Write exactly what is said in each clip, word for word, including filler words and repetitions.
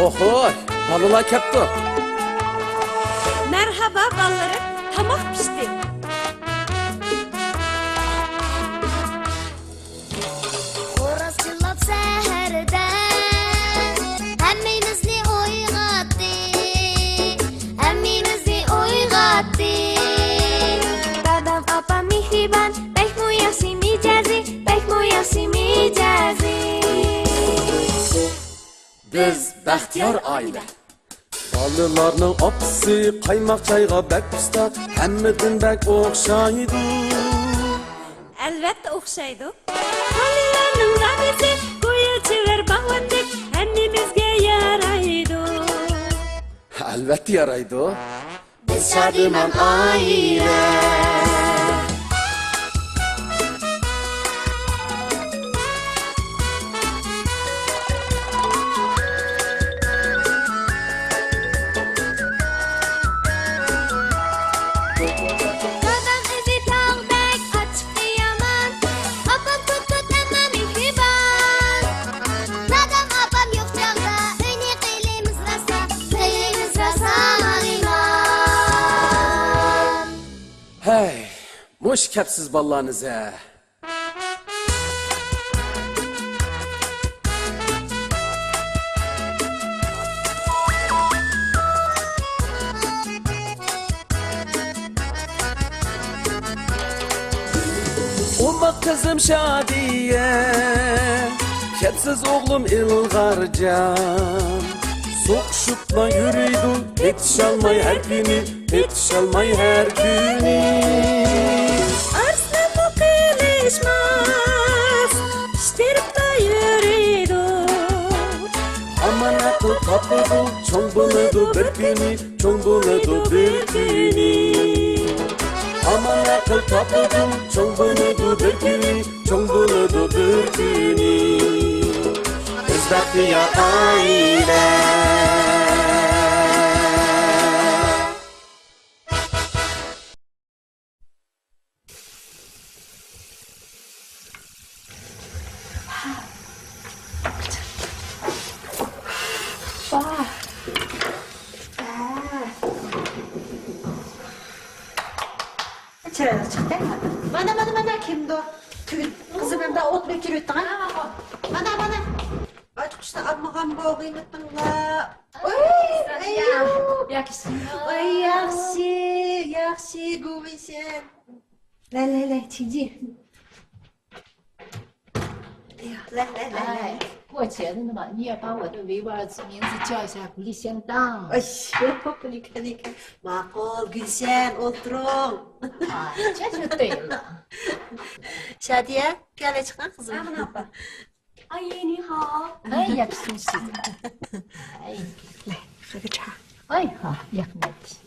ئوھوي، بالىلار كەپتۇ. مەرھابا بالىلىرىم، تاماق پىشتى. خوراز چىللاپ سەھەردە ھەممىمىزنى ئويغاتتى، ھەممىمىزنى ئويغاتتى. دادام، ئاپام مېھرىبان، بەكمۇ ياخشى مىجەزى، بەكمۇ ياخشى مىجەزى. بىز بەختىيار ئائىلە. بالىلارنىڭ ئاپىسى قايماق چايغا بەك ئۇستا، ھەممىدىن بەك ئوخشايدۇ. ئەلۋەتتە ئوخشايدۇ. بالىلارنىڭ دادىسى گويا چېۋەر باغۋەندەك ھەممىمىزگە يارايدۇ. ئەلۋەتتە يارايدۇ. بىز شادىمان ئائىلە. دادام ئۆزى تاغدەك ئاچچىقى يامان، ئاپام توت-توت ئەمما مېھرىبان. دادام، ئاپام يوق چاغدا ئۆينى قىلىمىز راسا، قىلىمىز راسا ئالىمان. ھەي، مۇشۇ كەپسىز بالىلارنى زە. ئوماق قىزىم شادىيە، كەپسىز ئوغلۇم ئىلغارجان. سوقۇشۇپلا يۈرىدۇ، پېتىشالماي ھەر كۈنى، پېتىشالماي ھەر كۈنى. ئارسلانمۇ قىلىشماس، ئىش تېرىپلا يۈرىدۇ. ھامان ئەقىل تاپىدۇ، چوڭ بولىدۇ بىر كۈنى، چوڭ بولىدۇ بىر كۈنى. ھامان ئەقىل تاپىدۇ، چوڭ بولىدۇ بىر كۈنى، چوڭ بولىدۇ بىر كۈنى. بىز بەختىيار ئائىلە. چىرايلىق چىقتى. مانا، مانا، مانا، كىمدۇ؟ تۈگۈن قىزىم، ئەمدى ئوت بېكىرىۋېتىڭ، ھە؟ مانا، مانا. ئاچقۇچنى ئالمىغان بولغىيمىتىڭلار؟ ئوي، ئەييۇ. ياخشى. ۋاي، ياخشى، ياخشى، گۇۋېشەن. 来来来，请进。哎呀，来来来来。哎，过节了呢嘛，你也把我的维吾尔族名字叫一下，古丽仙档。哎呦，你看，你看， ماقۇل، گۈلشەن، ئولتۇرۇڭ. 哎，这就对了。 شادىيە، پىيالە چىقىڭ، قىزىم. ئامىنە ئاپا. 阿姨你好。哎，ياخشىمۇسىز؟ 哎。来，喝个茶。哎，好，也很难听。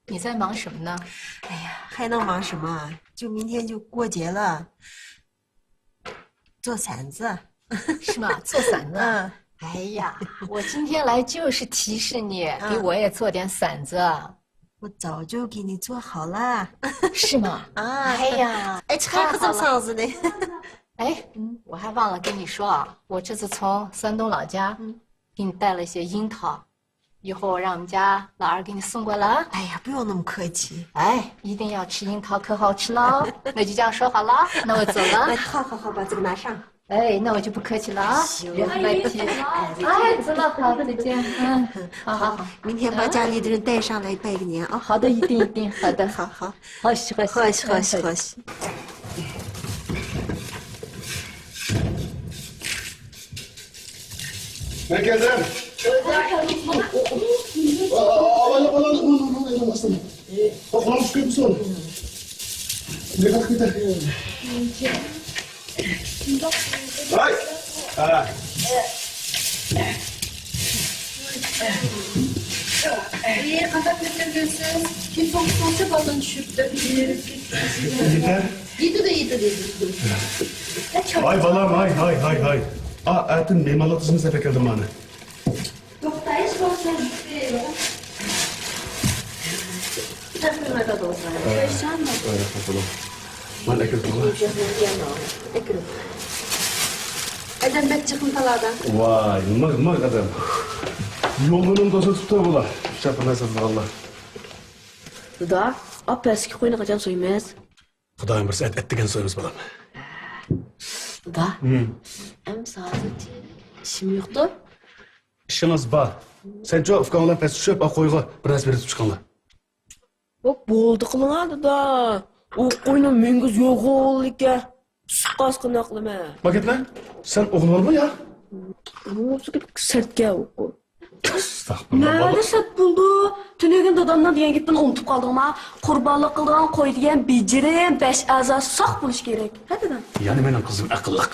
你在忙什么呢？哎呀，还能忙什么？就明天就过节了，做馓子。是吗？做馓子啊？嗯。哎呀，我今天来就是提示你，嗯。给我也做点馓子。 我早就给你做好了。是吗？啊。哎呀，哎，这还不这么嗓子呢。太好了。哎，嗯，我还忘了跟你说啊，我这次从山东老家，嗯。给你带了一些樱桃，以后让我们家老二给你送过来啊。哎呀，不用那么客气。哎，一定要吃樱桃，可好吃了哦。那就这样说好了，那我走了。哎，好，好，好，把这个拿上。 哎，那我就不客气了啊。行。别客气。哎，走了，好，再见。嗯，好，好，好。明天把家里的人带上来拜个年啊。好的，一定，一定，好的。好，好。好，是，好，是。好，是，好，是，嗯。好，是。 مەن كەلدىم. ئاۋۋال، ئاۋۋال، ئاۋۋال، ئاستىن. قولۇڭ چۈشۈپ كەتمىسۇن. دىققەت كېتە. ھاي! ھە. ئى، قانداق كۆتۈرگەنسىز؟ كىم سوڭسا بالىنى چۈشۈرۈپ بېرىپ كېتىپ. يېتىدۇ، يېتىدۇ، يېتىدۇ. ھاي بالام، ھاي، ھاي، ھاي، ھاي. ئا، ئەتە مېھمانلار تىزىمىز دەپ ئەكەلدىم مانا. توختايسىز بولسا يېتىپ بېرىڭ. تەقدىمات ئالدىڭىزغا. ھە. مانا ئەكەلدىم. ئەكىرىڭ. ئادەم بەك جىقمۇ تالادا. ۋاي، مىغ، مىغ ئادەم. يولىنىمۇ توسۇۋېتىپتۇ بۇلار. شاپىرىن ساتىدىغانلار. دادا، ئاپا، ئەسكى قوينى قاچان سويىمىز؟ خۇدايىم بۇيرۇسا ئەت-، ئەتىگەن سويىمىز، بالام. دادا، ھىم. ئەمسە ھازىرچە ئىشىم يوقتۇ. ئىشىڭىز بار. سەنچۇ ئۇكاڭ بىلەن پەس چۈشۈپ، ئا قويغا بىر نەرسە بېرىپ چىقىڭلار. بولدى قىلىڭا، دادا. ئۇ قوينىڭ مۈڭگۈزى يوغانلىكى. سۇقاس قانداق قىلىمەن؟ ماكەتمە، سەن ئوغۇل بالىمۇ يا؟ بۇ سەتكە ئۇ. ئەستەغپۇرۇللا، نەدە سەت بولدى؟ تۈنۈگۈن دادامنىڭ دېگەن گېپىنى ئۇنتۇپ قالدىڭما؟ قۇربانلىق قىلىدىغان قوي دېگەن بېجىرىم، بەش ئەزا ساق بولۇشى كېرەك. ھە، دادا؟ يەنە مېنىڭ قىزىم ئەقىللىق.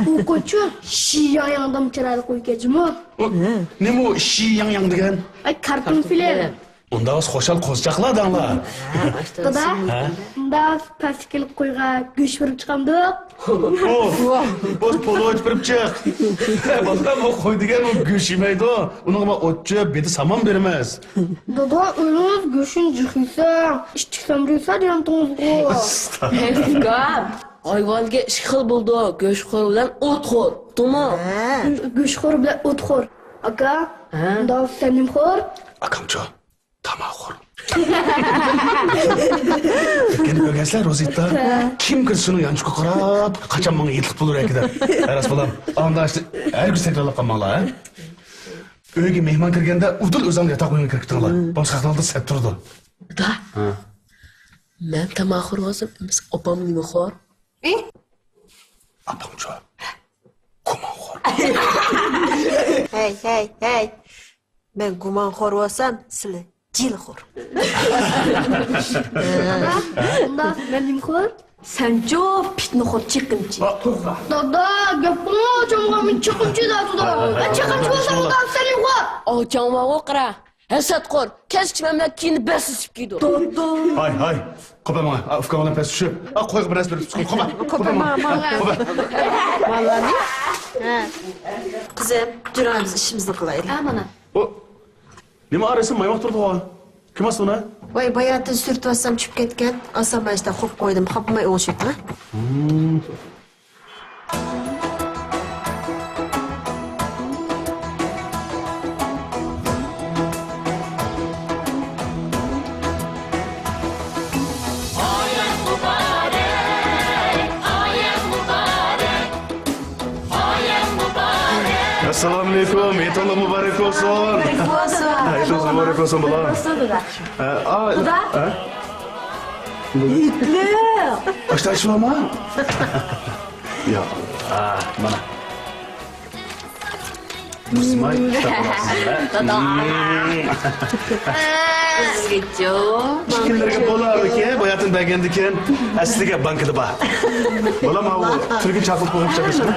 ئۇ قويچۇ، شى ياڭ ياڭدىن چىرايلىق قوي ئىكەن جۇمۇ. ئۇ، نېمە ئۇ شى ياڭ ياڭ دېگەن؟ ئاي، كارتون فىلىم. ئۇنداق بولسا خۇشال قوزىچاقلار دەڭلار. دادا، ھە؟ ئۇنداق پەسكىلىك قويغا گۆش بېرىپ چىقامدۇق؟ ئوھ، بولدى، بولدى، بېرىپ چىق. بالام، ئۇ قوي دېگەن ئۇ گۆش يېمەيدۇ. ئۇنىڭغا مەن ئوت چۆپ، بېدە سامان بېرىمىز. دادا، ئۆزىڭىز گۆشىنى جىق يېسەڭ، ئىتتىك سەمرىسە دېگەنتىڭىزغۇ. ئۇكام، ھايۋانلىقى ئىككى خىل بولىدۇ، گۆشخور بىلەن ئوتخور. تومۇ؟ ھە. گۆشخور بىلەن ئوتخور. ئاكا، ھە؟ ئۇنداق سەن نېمىخور؟ ئاكامچۇ؟ تاماخور. يەنە كۆرگەنسىلەر روزىتتا؟ كىم كىرسە شۇنىڭ يانچۇقىغا قاراپ، قاچان ماڭا يېتىلىپ بولۇر ئەكى دەپ. ھە، راست بالام. ئانداق ئىشنى ھەرگىز تەكرارلاپ قالماڭلار، ھە؟ ئۆيگە مېھمان كىرگەندە ئۇدۇل ئۆزۈڭلار ياتاق ئۆيگە كىرىپ كېتىڭلار. باشقا ھەقلەردە سەت تۇرىدۇ. دادا، ھە. مەن تاماخور بولسام، ئەمىسە ئاپام نېمىخور؟ ئاپامچۇ؟ گۇمانخور. ھەي، ھەي، ھەي. مەن گۇمانخور بولسام، سىلى جىلىخور. ئۇنداق مەن نېمىخور؟ سەنچۇ پىتنىخور، چېقىمچى. دادا، گەپ قىلما، چوڭغا مەن چېقىمچى دەۋاتىدۇ. مەن چېقىمچى بولسام، ئۇنداق سەن نېمىخور؟ ئاچاڭ بارغۇ، قارا. ھەسەتخور، كەچكىچە مەن بىلەن كىيىنىپ بەسلىشىپ كېتىدۇ. ھاي، ھاي. قوپە ماڭا، ئۇكاڭ بىلەن پەس چۈشۈپ، قويغا بىر نەرسە بېرىپ چىقىڭ. قوپە. قوپە ماڭا. قوپە. قىزىم، جۈرەڭ، بىز ئىشىمىزنى قىلايلى. ھە، مانا. ئۇ نېمە ئارىسى مايماق تۇرىدىغۇ؟ كىم ئاستى ئۇنى؟ ۋاي، باياتىن سۈرتۈۋاتسام چۈشۈپ كەتكەن. ئاسان ماشتا قوپۇپ قويدۇم. خاپىماي ئوڭشىتىڭ. ئەسسالامۇئەلەيكۇم، ھېيتىڭلار مۇبارەك بولسۇن. ھېيتىڭلار مۇبارەك بولسۇن، بالام. ئە، ئا، ئە؟ يېتىلىڭ! ئاشتا ئىشلارما؟ يا، ئا، مانا. مۇسماي، دادا. بىزگىچۇ. ئىككىلىرىگە بولار ئىكەن، باياتىن بەرگەندىكىن. ئەسلىگە بانكىدا بار. بالام، ئاۋۇ تۈرگە چاقىلىپ قويغان پىچاق.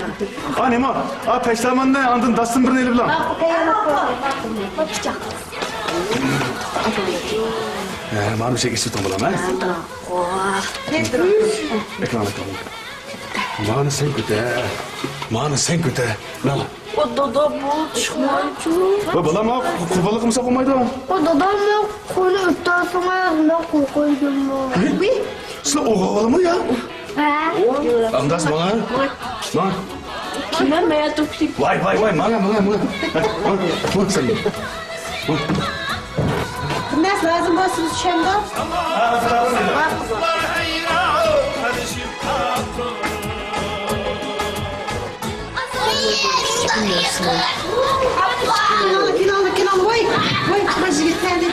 ئا، نېمە؟ ئا، پەشتاماننى ئاندىن داستىن بىرنى ئېلىپ بىلەڭ. ھە، مانا بىر شەي ئېسىپ تۇرۇڭ، بالام، ھە؟ ئەكرەم، ئەكرەم. مانا سەن كۆتە. مانا سەن كۆتە. مانا. ئۇ دادا، بۇ چىقمايچۇ. ۋاي بالام، قۇربانلىق قىلمىساق بولمايدۇ. ئۇ دادا، مەن قوينى ئۆتتۈرسىڭىز، مەن قوي قويدۇممۇ. سىلەر ئوغۇل بالىمۇ يا؟ ھە. ئانداس ماڭا. ماڭا. كىمەن مەن تۇرۇپ. ۋاي، ۋاي، ۋاي، ماڭا، ماڭا، ماڭا. ماڭا، ماڭا سەن. ماڭا. بىر نەرسە لازىم بولسا بىز چۈشەندۇق. كىنو، كىنو، كىنو، ۋاي، ۋاي، قىز يىگىت كەلدى.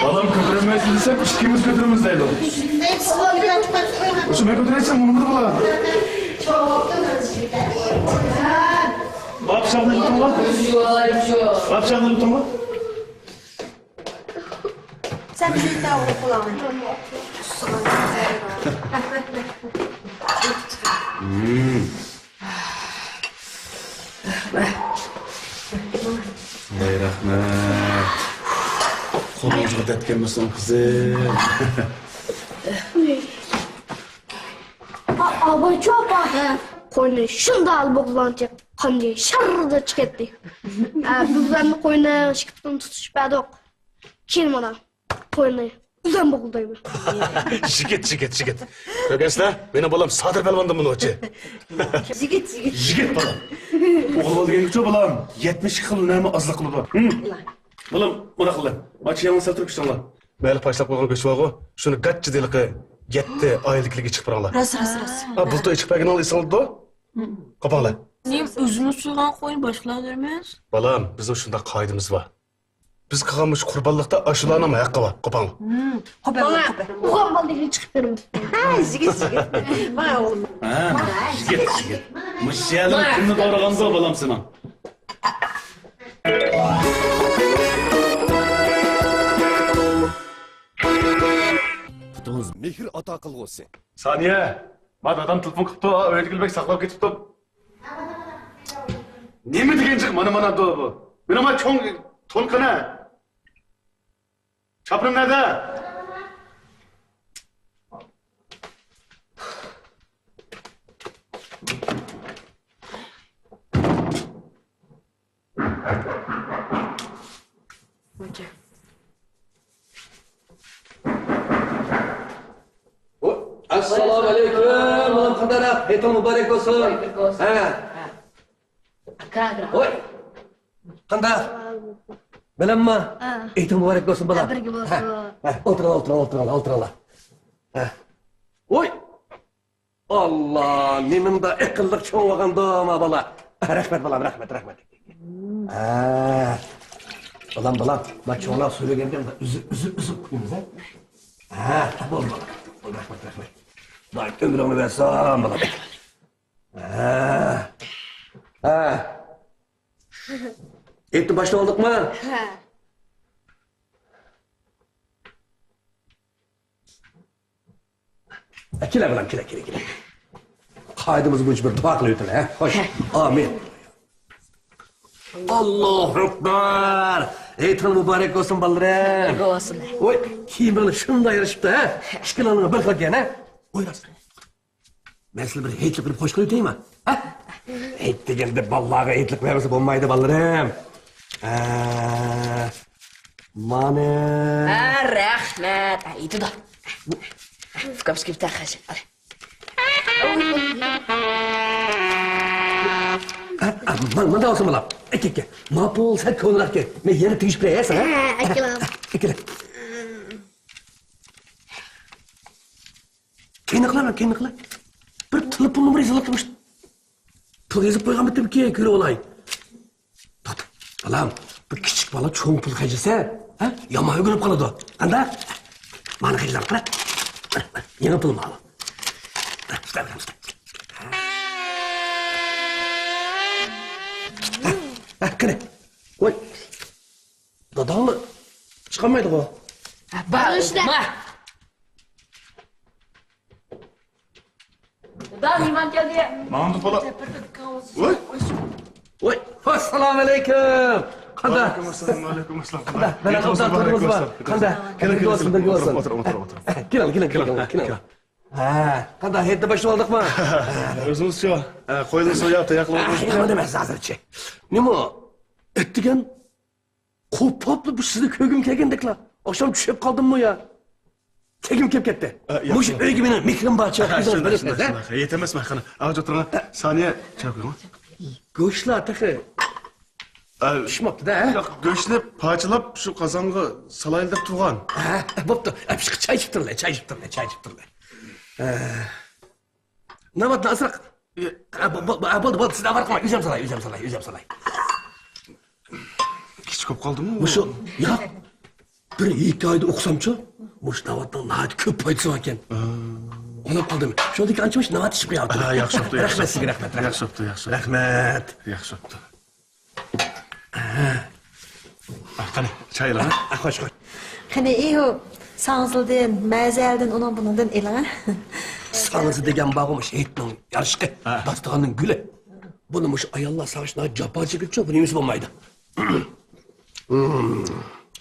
بالام، كۆتۈرەلمەيسىز دېسەم، ئىككىمىز كۆتۈرىمىز دەيدۇ. شۇ مەن كۆتۈرەلىسەم، ئۇنىمىدى بۇلار. بار پىچاقنى تۇتۇڭلار. بار پىچاقنى تۇتۇڭلار. سەن بىزنى تاۋۇپ قىلاڭ. ۋاي رەھمەت. قولۇڭغا دەرد كەلمىسۇن، قىزىم. ئا-، ئاباچۇ ئاپا، قوينى شۇنداق بوغلانچە قاندى شاررىدا چىقەتتى. ئە، بىز ئەمدى قوينىڭ ئىككى پۇتىنى تۇتۇشۇپ بەردۇق. كېيىن مانا قوينى ئۆزۈم بوغۇلدايمەن. يىگىت، يىگىت، يىگىت. كۆرگەنسىلەر، مېنىڭ بالام سادىر پەلۋاندىن مۇنۇچى. يىگىت، يىگىت. يىگىت بالام. ئوغۇل بالا دېگەنگىچۇ بالام، يەتمىش ئىككى خىل ھۈنەرمۇ ئازلىق قىلىدۇ. ھىم. بالام، مۇنداق قىلىڭ. ماچى يالىڭىز سەل تۇرۇپ كۈچ ئاڭلا. مەيلى، پاچىلاپ قويغان گۆش بارغۇ، شۇنى گاچچا دېلىقى يەتتە ئائىلىدىكىلەرگە ئىچىپ بېرىڭلار. راست، راست، راست. ھە، بۇلتۇر ئېچىپ بەرگىنىڭلار ئېسىڭلاردا. قوپاڭلار. نېمە، ئۆزىمىز سويغان قوينى باشقىلارغا بېرىمىز؟ بالام، بىزنىڭ شۇنداق قائىدىمىز بار. بىز قىلغان مۇشۇ قۇربانلىقتا ئاشۇلارنىڭ ھەققى بار. قوپاڭلار. قوپاڭلار، قوپاڭلار. ئۇخلىغان بالىنى چىقىپ بېرىمىز. ھە، يىگىت، يىگىت. مانا ئوغلۇم. ھە، يىگىت، يىگىت. مۇشۇ يەرنىڭ كۈنىنى دورىغاندۇ بالام سېنىڭ. پۇتىڭىز مېھىر ئاتا قىلغۇسى. سانىيە، ما دادام تېلېفون قىپتۇ، ئۆيدىكىلەر بەك ساقلاپ كېتىپتۇ. نېمە دېگەن جىق، مانا، مانا بۇ. مېنىڭ ما چوڭ تون قېنى. چاپىنىم نەدە؟ ئەسسالامۇ ئەلەيكۇم، بالام، قانداق؟ ھېيتىڭ مۇبارەك بولسۇن. ھە. ھە. ھوي. قانداق؟ بىلەمما؟ ھە. ھېيتىڭ مۇبارەك بولسۇن، بالام. ھە، بىرگە بولسۇن. ھە، ھە، ئولتۇرۇڭلار، ئولتۇرۇڭلار، ئولتۇرۇڭلار، ئولتۇرۇڭلار. ھە. ھوي. ئاللا، نېمانداق ئەقىللىق چوڭ بولغاندۇ ما بالا. رەھمەت بالام، رەھمەت، رەھمەت. ھە. بالام، بالام، ما چوڭلار سۆيلىگەندە ئۈزۈپ، ئۈزۈپ، ئۈزۈپ قويىمىز، ھە؟ ھە، بولدى بالام. بولدى، رەھمەت، رەھمەت. ئۆمرۈڭنى بەرسۇن بالام. ھە. ھە. ئېيتنى باشلىۋالدۇقمۇ؟ ھە. كېلە، بالام، كېلە، كېلە، كېلە. قائىدىمىز بويىچە بىر دۇئا قىلىۋېتىلى، ھە؟ خوش. ھە. ئامىن. ئاللاھۇ ئەكبەر! ھېيتىڭ مۇبارەك بولسۇن، بالىلىرىم. بولسۇن. ۋاي، كىيىمىڭلار شۇنداق يارىشىپتۇ، ھە؟ ئىككىلىڭلارغا بىر خىل ئىكەن، ھە؟ ۋاي، راست. مەن سىلەر بىر ھېيتلىق بىر خوش قىلىۋېتەيمۇ؟ ھە؟ ھېيت دېگەندە بالىلارغا ھېيتلىق بەرمىسە بولمايدۇ، بالىلىرىم. ھە. مانا. ھە، رەھمەت. ھە، يېتىدۇ. ئۇكام سىكىپ تەخەش. ھە، ھە، مانا، مانا ئالسام بولام. ئەكە، ئەكە. ماپۇل، سەل كونىراق ئىكەن. مەن يەنە تېگىشىپ بېرەي، ھە، ساڭا؟ ھە، ئەكىلىڭ. ئەكىلە. كەينى قىلە، كەينى قىلە. بىر تېلېفون نومۇرى يېزىلىپتۇ. پۇل يېزىپ قويغانمىتىمكى، كۆرۈپ ئالاي. توختا، بالام، بۇ كىچىك بالا چوڭ پۇل خەجلىسە، ھە، يامان ئۆگىنىپ قالىدۇ. قانداق؟ مانا خەجلەڭ قارا. يېڭى پۇل ماۋۇ. ھە، قېنى. ۋاي. داداڭمۇ چىقالمايدىغۇ؟ ھە، بار، ئىشلە. ما. دادا، مېھمان كەلدى. ماڭدۇق بالا. ۋاي. ۋاي، ئەسسالامۇ ئەلەيكۇم. قانداق؟ ۋەئەلەيكۇم ئەسسالام، ۋەئەلەيكۇم ئەسسالام. قانداق؟ بەلەن ئوبدان تۇردىڭىزمۇ؟ قانداق؟ كېلىڭ، كېلىڭ، بىرگە بولسۇن، بىرگە بولسۇن. ئولتۇر، ئولتۇر، ئولتۇر. كېلىڭ، كېلىڭ، كېلىڭ، كېلىڭ. ھە، قانداق، ھېيتنى باشلىۋالدۇقمۇ؟ ئۆزىمىزچۇ؟ ھە، قوينى سوياپ، تەييار قىلىۋالدۇق. ھە، ئەمدى مەن ھازىرچە. نېمە؟ ئەتىگەن قوپۇپلا بۇ سىزنى كۆرگۈم كەلگەندەكلا. ئاخشام چۈشۈپ قالدىممۇ يا؟ كەلگۈم كېلىپ كەتتى. ئە، ياخشى. مۇشۇ ئۆيگە مېنىڭ مېھرىم بارچە. ھە، شۇنداق، شۇنداق، شۇنداق. ھېيت ئەمەسمۇ، قېنى. ئاغاچ ئولتۇرۇڭ. ھە. سانىيە، چاي قۇيۇڭ. گۆشلەر تېخى ئە، پىشماپتۇ-دە، ھە؟ ياق، گۆشنى پارچىلاپ، شۇ قازانغا سالايلى دەپ تۇرغان. ھە، بوپتۇ. ئە، پىشقا چاي ئىچىپ تۇرۇڭلار، چاي ئىچىپ تۇرۇڭلار، چاي ئىچىپ تۇرۇڭلار. ئە، ناۋاتنى ئازراق. ئە، بو-، بو-، ئە، بولدى، بولدى، سىز ئاۋارە قىلماڭ، ئۆزۈم سالاي، ئۆزۈم سالاي، ئۆزۈم سالاي. كىچىك بولۇپ قالدىمۇ؟ مۇشۇ، ياق. بىر ھېكايىدە ئوقۇسامچۇ، مۇشۇ ناۋاتنىڭ ناھايىتى كۆپ پايدىسى بار ئىكەن. ئويلاپ قالدىم. شۇندىكى ئانچە مۇشۇ ناۋات ئىچىپ قوياۋاتىمەن. ھە، ياخشى بوپتۇ، ياخشى رەھمەت بوپتۇ. سىزگە، رەھمەت، رەھمەت. ياخشى بوپتۇ، ياخشى بوپتۇ. رەھمەت. ھە، قېنى، چاي ئېلىڭ، ھە؟ ھە، خوش، خوش. قېنى، ئېھو، ساڭزىلدىن، مەزەلدىن، ئۇنىڭ بۇنىڭدىن ئېلىڭ، ھە؟ ساڭزا دېگەن بارغۇ، مۇشۇ ھېيتنىڭ يارىشىقى، ھە. داستىخاننىڭ گۈلى. بۇنى مۇشۇ ئاياللار ساغىشىنى جاپا چېكىدىچۇ، بۇنى يېمىسە بولمايدۇ.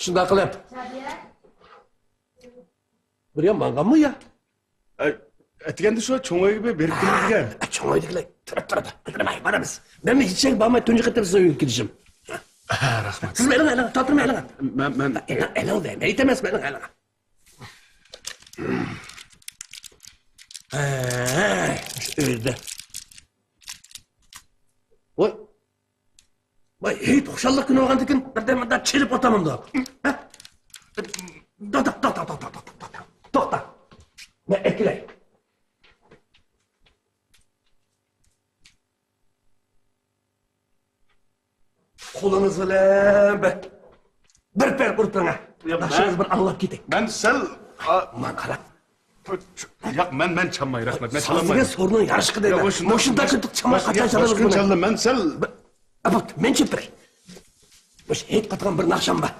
شۇنداق قىلىپ. بىر يان ماڭغانمۇ يا؟ ئە، ئەتىگەندە شۇ چوڭ ئۆيگە بېرىپ كېلىڭ دېگەن. ئە، چوڭ ئۆيدىكىلەر تۇرۇپ تۇرىدۇ. ئىندىرماي بارىمىز. مەنمۇ ھېچ يەرگە بارماي تۇنجى قېتىم سىزنىڭ ئۆيگە كېلىشىم. ھە، رەھمەت. سىزمۇ ئېلىڭ، ئېلىڭ، تارتىنماي ئېلىڭ. مەن، مەن ئېلىڭ، ئېلىڭ دەيمەن، ئېيتەمەسمۇ ئېلىڭ، ئېلىڭ. ھەي، مۇشۇ ئۆيدە. ۋاي. ۋاي، ھېيت خۇشاللىق كۈنى بولغاندىكىن بىردەم مۇنداق چېلىپ ئولتۇرمامدۇ؟ ھە؟ توختا، توختا، توختا، توختا، توختا. توختا. مەن ئەكېلەي. قولىڭىز بىلەن بىر، بىر پەر ئۇرۇپ بېرىڭ. ياق، ناخشىڭىز مەن، بىر ئاڭلاپ كېتەي. مەن سەل، ئا، ماڭا قاراڭ. ياق، مەن، مەن چالماي، رەھمەت، مەن ساز چالالمايمەن. دېگەن سورۇننىڭ يارىشقى دەيمەن. ياق، مۇشۇنداق، مۇشۇنداق كۈندە چالماي قاچان چالىمىز بۇنى؟ مەن سەل، بىر، ئا، بوپتۇ، مەن چېلىپ بېرەي. مۇشۇ ھېيت قاتقان بىر ناخشام بار.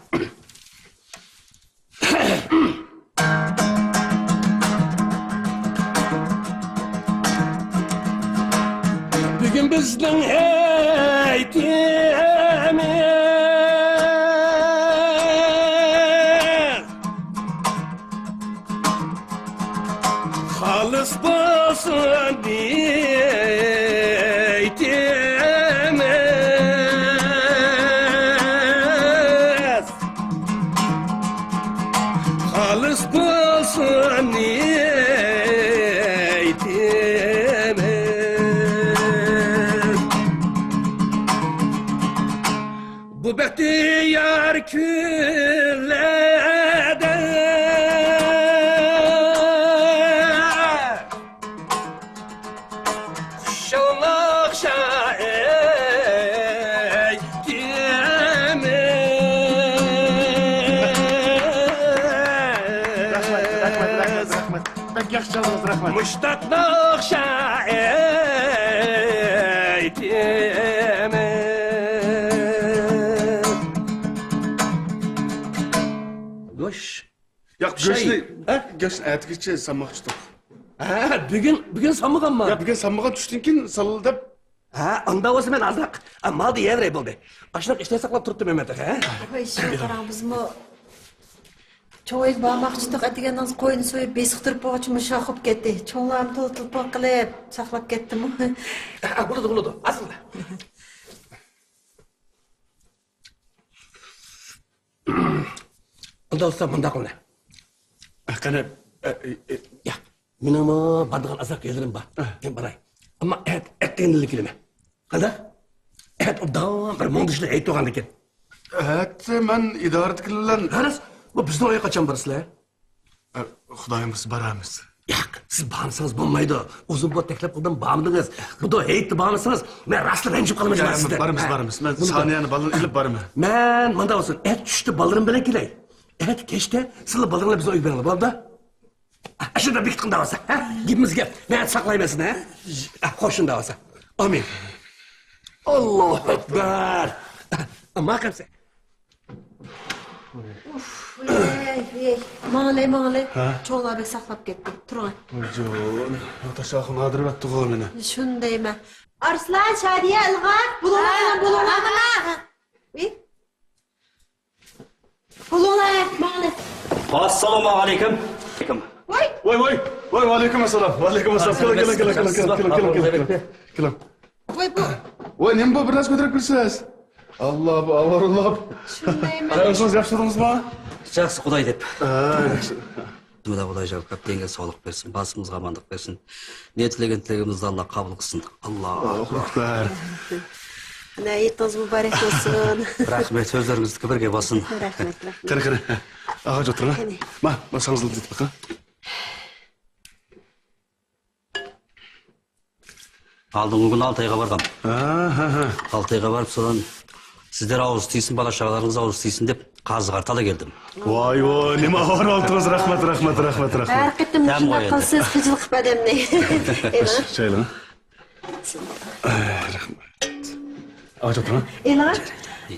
بۈگۈن بىزنىڭ ھېيتىمىز. خالىس بولسۇن نىيىتىمىز، خالىس بولسۇن نىيىتىمىز. بۇ بەختىيار كۈنلەردە خۇشاللىق شائىرىمىز. رەھمەت، رەھمەت، رەھمەت، رەھمەت. بەك ياخشى چالدىڭىز، رەھمەت. مۇشتاقلىق شائىرىمىز. گۆش. ياق، گۆشنى، ھە؟ گۆشنى ئەتىگىچە سالماقچى ئىدۇق. ھە، بۈگۈن، بۈگۈن سالمىغانما؟ ياق، بۈگۈن سالمىغان، چۈشتىن كېيىن سالىدۇ دەپ. ھە، ئانداق بولسا مەن ئازراق، ئە، مالدا يەۋېرەي بولدى. ئاشۇنداق ئىشتىن ساقلاپ تۇرۇپتىمەن مەن تېخى، ھە؟ ۋاي، شۇ قاراڭ، بىزمۇ چوڭ ئۆيگە بارماقچى ئىدۇق، ئەتىگەندىن قوينى سويۇپ، بېسىق تۇرۇپ بولغۇچە مۇشۇ خوپ كەتتى. چوڭلارمۇ تولا تېلېفون قىلىپ ساقلاپ كەتتىمۇ. ھە، بولىدۇ، بولىدۇ. ئازلا. ئۇنداق بولسا مۇنداق قىلىمەن. قېنى، ئە، ئە، ئە. ياق، مېنىڭمۇ بارىدىغان ئازراق يەرلىرىم بار. ئە. مەن باراي. ئەمما ئەتە ئەتىگەندىلا كېلىمەن. قانداق؟ ئەتە ئوبدان بىر مۇڭدىشىلىپ ھېيت بولغاندىكىن. ئەتە مەن ئىدارىدىكىلەر بىلەن. ھە، راست. بۇ بىزنىڭ ئۆيگە قاچان بارىسىلەر؟ ئە، خۇدايىم بۇيرۇسا بارىمىز. ياق، سىز بارمىسىڭىز بولمايدۇ. ئۇزۇن بولۇپ تەكلىپ قىلدىم، بارمىدىڭىز. بۇ ھېيتتا بارمىسىڭىز، مەن راستلا رەنجىپ قالىمەن يا، جۇمۇ سىزدىن. بارىمىز، ھە. بارىمىز. مەن سانىيەنى بالىنى ئېلىپ بارىمەن. مەن مۇنداق بولسۇن، ئەتە چۈشتە بالىلىرىم بىلەن كېلەي. ئەتە كەچتە سىلەر بالىلىرىڭلار بىزنىڭ ئۆيگە بېرىڭلار، بولدى؟ ئاشۇنداق بېكىتقىن دەۋاتسا، ھە؟ گېپىمىز گەپ. مەن ساقلايمەن سېنى، ھە؟ خوش، شۇنداق بولسا. ئامىن. ئاللاھۇ ئەكبەر. ئامان قالسا. ئۇف، ئەي، ئەي، ماڭىلى، ماڭىلى. ھە؟ چوڭلار بەك ساقلاپ كەتتى. تۇرۇڭ. ۋايجان، ناتاشا ئاخۇن ئاغدۇرۇۋەتتىغۇ مېنى. شۇنى دەيمەن. ئارسلان، شادىيە، ئىلغار، بولۇڭلار، ھە، بولۇڭلار. ھە. ئى؟ بولۇڭلار، ماڭىلى. ئاسسالامۇ ئەلەيكۇم. ۋاي. ۋاي، ۋاي، ۋاي، ۋەئەلەيكۇم ئەسسالام. ۋەئەلەيكۇم ئەسسالام. كېلىڭ، كېلىڭ، كېلىڭ. ۋاي، نېمە بۇ، بىر نەرسە كۆتۈرۈپ كېلىسىز؟ شۇندايمۇ؟ ئۆزىڭىز ياخشى تۇردىڭىزمۇ؟ ياخشى، خۇداي دەپ. ھە، ياخشى. بىسمىللا، خۇداي جاۋاب كەپتىڭگە ساغلىق بەرسۇن، بارلىقىمىزغا ئامانلىق بەرسۇن. نىيەت تىلىگەن تىلىكىمىزنى ئاللا قابۇل قىلسۇن. ئاللاھۇ ئەكبەر. ئەنە، ھېيتىڭىز مۇبارەك بولسۇن. رەھمەت، سۆزلىرىڭىزدىكى بىر گەپ بولسۇن. رەھمەت، رەھمەت. قېنى، قېنى. ئاغا ئولتۇرۇڭ. قېنى. ما، ما، ساڭزىل دېتىپ بېقىڭ. ئالدىنقى كۈنى ئالتايغا بارغان. ھە، ھە، ھە. ئالتايغا بارىپ، سوران، سىزلەر ئاۋۇز تىيسۇن، بالا شاغىلارىڭىز ئاۋۇز تىيسۇن دەپ، قازىغا تالا كەلدىم. ۋاي، ۋاي، نېمە ئاۋارە ئالدىڭىز، رەھمەت، رەھمەت، رەھمەت، رەھمەت. ھەر قېتىم مۇشۇنداق قىلسىز، خىجىل قىلىپ ئادەمنى. ئېلىڭ. ئاچ ئولتۇرۇڭ. ئېلىڭ.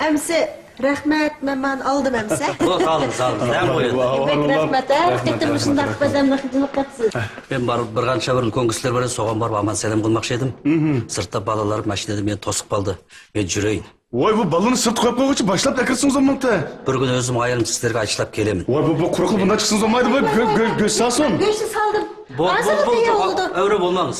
ئەمسە رەھمەت، مەن مانا ئالدىم ئەمسە. بۇ، ساغ بولۇڭ، ساغ بولۇڭ. نەم قويۇڭ. بەك رەھمەت، ھە؟ قېتىم مۇشۇنداق بىردەمنى خىجىل قىلىپسىز. مەن بار، بىر قانچە بىر كونگرېسلار بار، سوغان بارىپ ئامان سەلەم قىلماقچى ئىدىم. سىرتتا بالىلار ماشىنىدا مېنى توسۇپ قالدى. مەن جۈرەي. ۋاي، بۇ بالىنى سىرتتا قويۇپ قويغۇچە باشلاپ ئەكىرسىڭىز بولمامتى؟ بىر كۈنى ئۆزۈم ئايالىم سىزلەرگە ئاچىلاپ كېلىمەن. ۋاي، بۇ، بۇ قۇرۇقلا بۇنداق چىقسىڭىز بولمايدۇ، بۇ گۆ-، گۆ-، گۆش سالسۇن. گۆشنى سالدىم. بولدى، بولدى، بولدى. ئەۋرە بولماڭىز.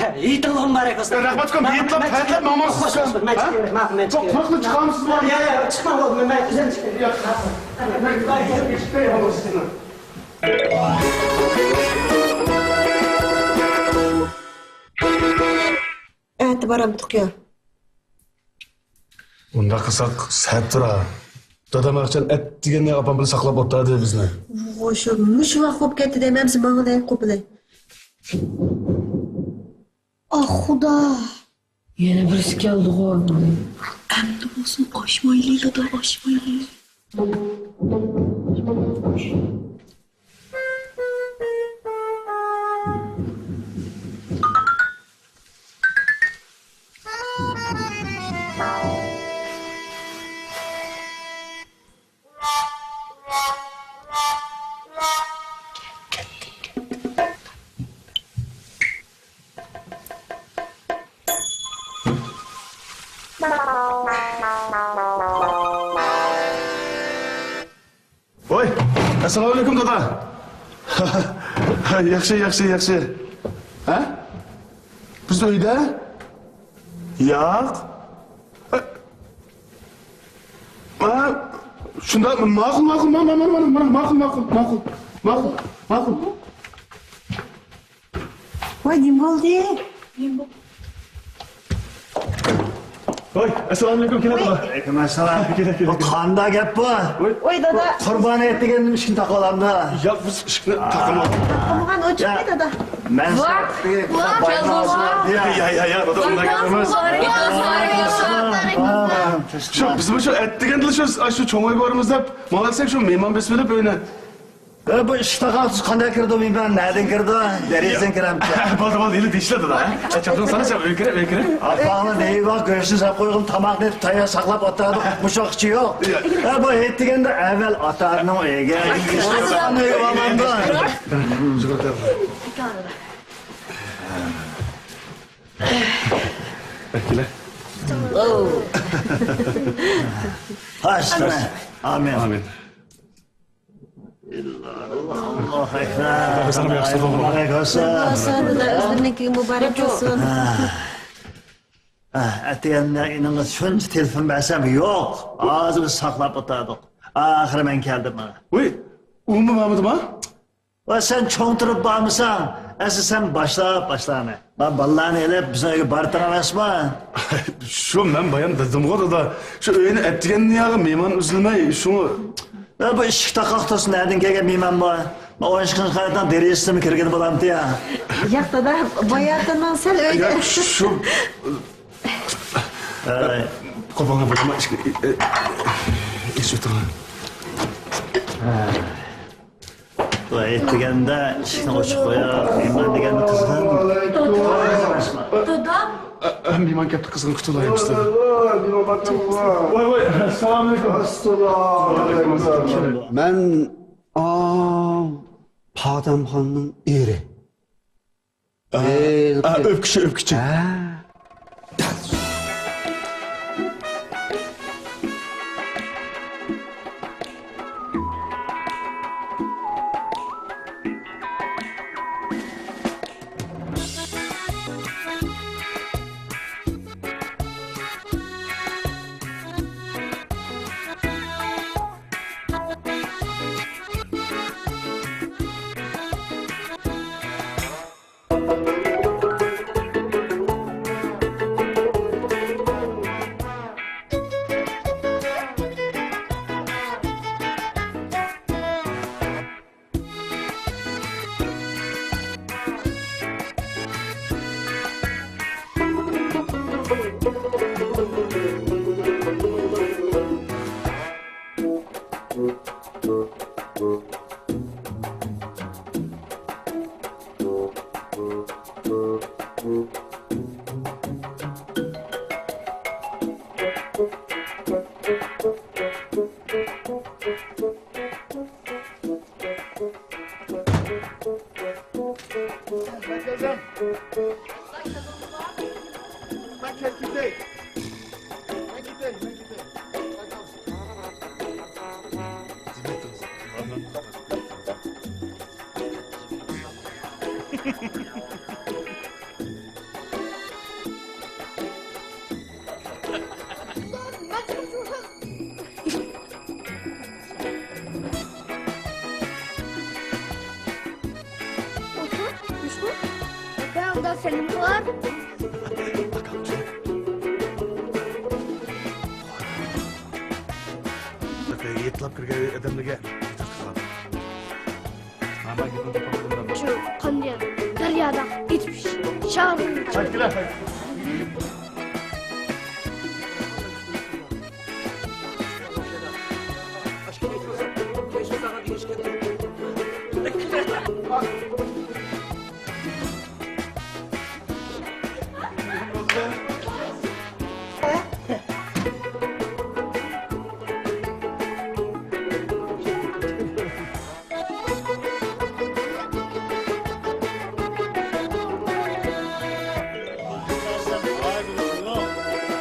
ھېيتىڭلار مۇبارەك بولسۇن. رەھمەت، ئۇكام، ھېيتلاپ، پەيتلەپ ماڭمامسىز، ئۇكام؟ مەن چىقىمەن، مەن چىقىمەن. قۇرۇقلۇق چىقامسىز بۇ؟ ياق، ياق، چىقماڭ، بولدى، مەن ئۆزۈم چىقىمەن. ياق. ئەتە بارامتۇق يا؟ ئۇنداق قىلساق سەتتۇرا. دادام ئاخشام ئەتىگەننى ئاپام بىلەن ساقلاپ ئولتۇردى بىزنى. ۋوي، شۇ مۇشۇ ۋاقىت بولۇپ كەتتى دەيمەن، بىز ماڭىلى، قوپىلى. ئاھ، خۇدا. يەنە بىرسى كەلدىغۇ. ئەمدى بولسۇن ئاشمايلى، دادا، ئاشمايلى. ۋاي، ئەسسالامۇئەلەيكۇم، دادا. ياخشى، ياخشى، ياخشى. ھە؟ بىز ئۆيدە؟ ياق. ھە، شۇنداق، ماقۇل، ماقۇل، مانا، مانا، مانا، مانا، ماقۇل، ماقۇل، ماقۇل، ماقۇل، ماقۇل. ۋاي، نېمە بولدى؟ ۋاي، ئەسسالامۇئەلەيكۇم، كېلە، دادا. ۋەئەلەيكۇم ئەسسالام. كېلە، كېلە، بۇ كېلە. قانداق گەپ بۇ؟ ۋاي. ۋاي، دادا. قۇربان ھېيت دېگەن ئىشنى تاقىۋالامدا. ياق، بىز ئىشىكنى تاقىمىغان. تاقىمىغان، ئوچۇق دەيدۇ، دادا. مەن ۋاي، ۋاي، يا، يا، يا، دادا، ئۇنداق گەپ ئەمەس. شۇ، بىز شۇ ئەتىگەندىلا شۇ، شۇ چوڭ ئۆيگە بارىمىز دەپ، ماڭا دېسەك، شۇ مېھمان بېسىپ ئېلىپ ئۆينى. ئە، بۇ ئىشىك تاقاقسىز قانداق كىرىدۇ، مېھمان نەدىن كىرىدۇ؟ دېرىزىدىن كىرەمتى. بولدى، بولدى، ھېلى دېيىشلە، دادا. ئە، چاپسان سانا، چاپ، ئۆيگە كىرە، ئۆيگە كىرە. ئاپاڭنى دەيۋا، گۆشنى ساپ قويغىن، تاماقنى تەييار ساقلاپ ئولتۇردۇق. مۇشۇ ۋاقىتقىچە يوق. ئە، بۇ ھېيت دېگەندە ئەۋۋەل ئاتا-ئانىنىڭ ئۆيىگە، كىشىلەرنىڭ ئۆيىگە بارمامدۇ؟ كېلە. ئامىن. ئامىن. ئاللاھۇ ئەكبەر. ئاللاھۇ ئەكبەر. مۇبارەك بولسۇن. مۇبارەك بولسۇن. دادا، ئۆزلىرىنىڭكى مۇبارەك بولسۇن. ھە، ئەتىگەندە ئېنىڭغا شۇنچە تېلېفون بەرسەم يوق. ھازىر ساقلاپ ئولتۇردۇق. ئاخىرى مەن كەلدىم مانا. ۋۇي، ئۇمۇ مامىدىما؟ ۋە سەن چوڭ تۇرۇپ بارمىساڭ، ئەسلى سەن باشلاپ باشلارنى. ما بالىلارنى ئېلىپ بىزنىڭ ئۆيگە بارتىڭ ئەمەسمۇ؟ شۇ مەن بايام دېدىمغۇ، دادا. شۇ ئۆينى ئەتىگەندىن ياغى مېھمان ئۈزۈلمەي، شۇڭا. ۋە بۇ ئىشىك تاقاق تۇرسۇن، نەدىن كەلگەن مېھمان بۇ؟ ما ئون ئىككىنچى قەۋەتنىڭ دېرىزىسىدىنمۇ كىرگىلى بولامتى يا؟ ياق، دادا، باياتىننىڭ سەل ئۆيدە. ياق، شۇ. ئەي. قوپاڭلار، بولدىما، ئىشىكنى ئېچىۋېتىڭلار. ۋاي، دېگەندە ئىشىكنى ئوچۇق قويۇپ، مېھمان دېگەندە قىزغىن. دادا. ئە، ئە، مېھمان كەپتۇ، قىزغىن كۈتۈۋالايمىز دېدى. ۋاي، ۋاي، ئەسسالامۇئەلەيكۇم. ئەسسالامۇئەلەيكۇم. مەن، ئا، پادامخاننىڭ ئېرى. ئا، ئۆپكىچى، ئۆپكىچى. ھە. سەنمۇ بار؟ يېتىلاپ كىرگەن ئادەملەرگە شۇ قاندىيان دەريادا يېتىپ شاغىلىپ.